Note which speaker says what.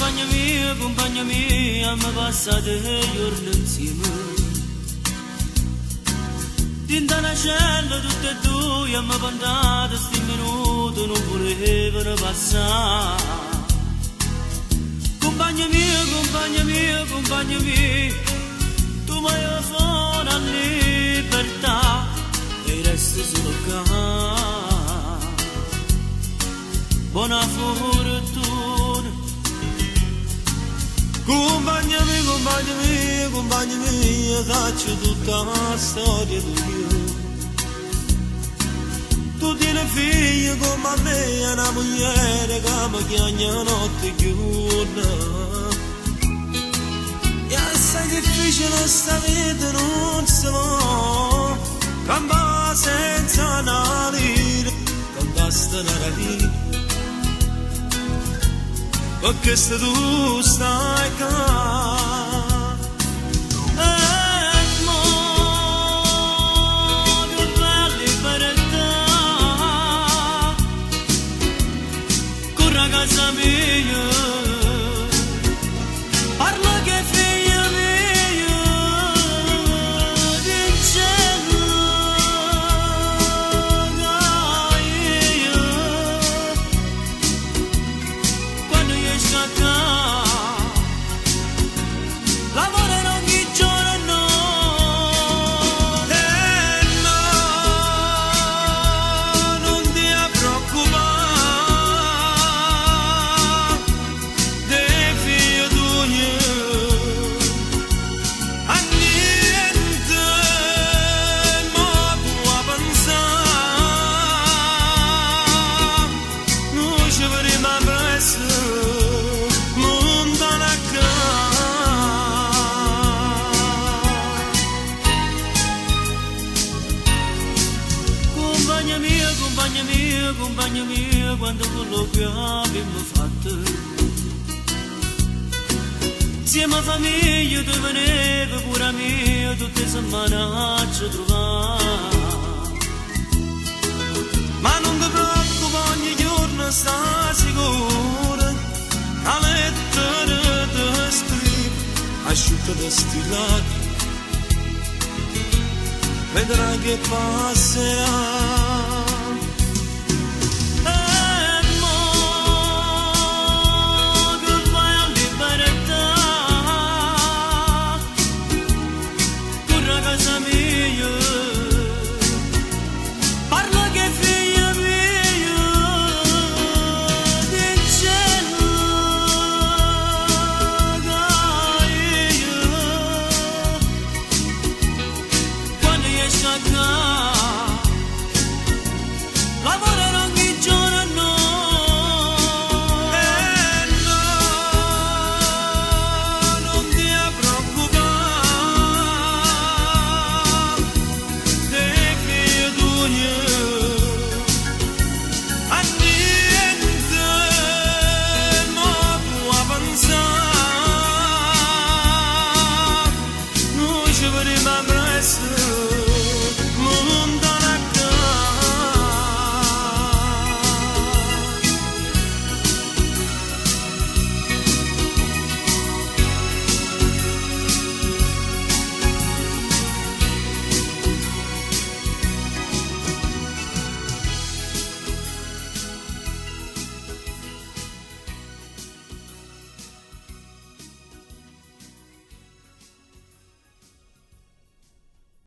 Speaker 1: Compagna mia, compagna mia, mi passate giorni insieme. Dinta una cella tutte e due, mi pantate sti minuti, non volevano passare. Compagna mia, compagna mia, compagna mia, tu mi hai fuori a libertà e resto solo qua. Buona fortuna.
Speaker 2: Compagna mia, compagna mia, compagna mia, faccio tutta la storia tua. Tu tieni figli come me, una moglie che mi chiama notte e giorno. E assai difficile sta vita non si può, campare senza una lira, che basta una lira. Perché se tu stai qua
Speaker 1: E mo che la libertà Corre a casa mia Parla che figlia mia Dicendo che io Quando esco a casa Lavorerò ogni giorno.
Speaker 2: E no, non ti preoccupare dei figli tuoi, a niente ma tu a pensare, noi ci vedremo presto, lontano a casa.
Speaker 1: Compagna mia, compagna mia, compagna mia, quando quello che abbiamo fatto. Insieme a famiglia tu venevi pure a mia, tutte le settimane a ci trovare.
Speaker 2: Ma non ti preoccupare, ogni giorno sta sicura, la lettera ti scrivo, asciutta da sti lacrime, vedrai che passerà.